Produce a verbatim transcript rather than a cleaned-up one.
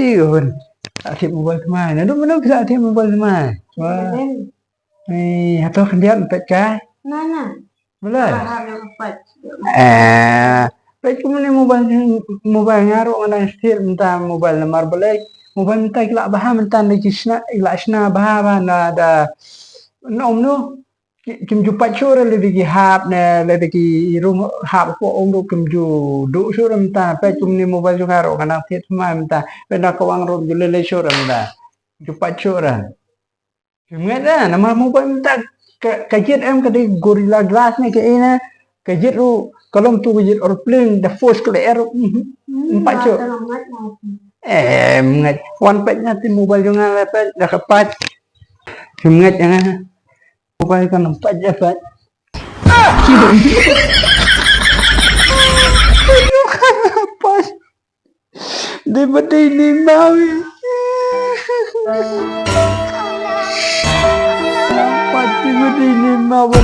Yun. Sa thied mobile thymmai. Naduh mynno phi sa thied mobile thymmai? Wah. Ni hato khyndiat peit kai? Na na. Balei? Ba ha ri pat. Eh, peit kumne mobile, mobile nga ruh nga dang thied mynta mobile namar balei? Mobile mynta ki lah bha mynta da ki shna, ki lah shna bha bha na da. Nom no. Ki, kim ju pait shuh re lada ki hap ne lada ki rung hap hapoh um ruh kim ju duh shuh re mynta. Peit kumne mobile jong nga ruh nga dang thied thymmai mynta. Peit na ka wang ruh ju lei lei shuh re mynta. Ju pait shuh re. Kim ngeit re namar mobile mynta ka, ka jied em ka dei Gorilla Glass ne kaei ne. Ka jied ruh ka long tu ka jied aeroplane da force ka lyer ruh. Ym pait shuh. Em ngeit wan peit na te mobile jong nga le peit da ka pait. Kim ngeit ïa nga. Mobile kan pait ïa pait. Pait. Dei ba dei ni mawi. Pait dei ba dei ni mawi.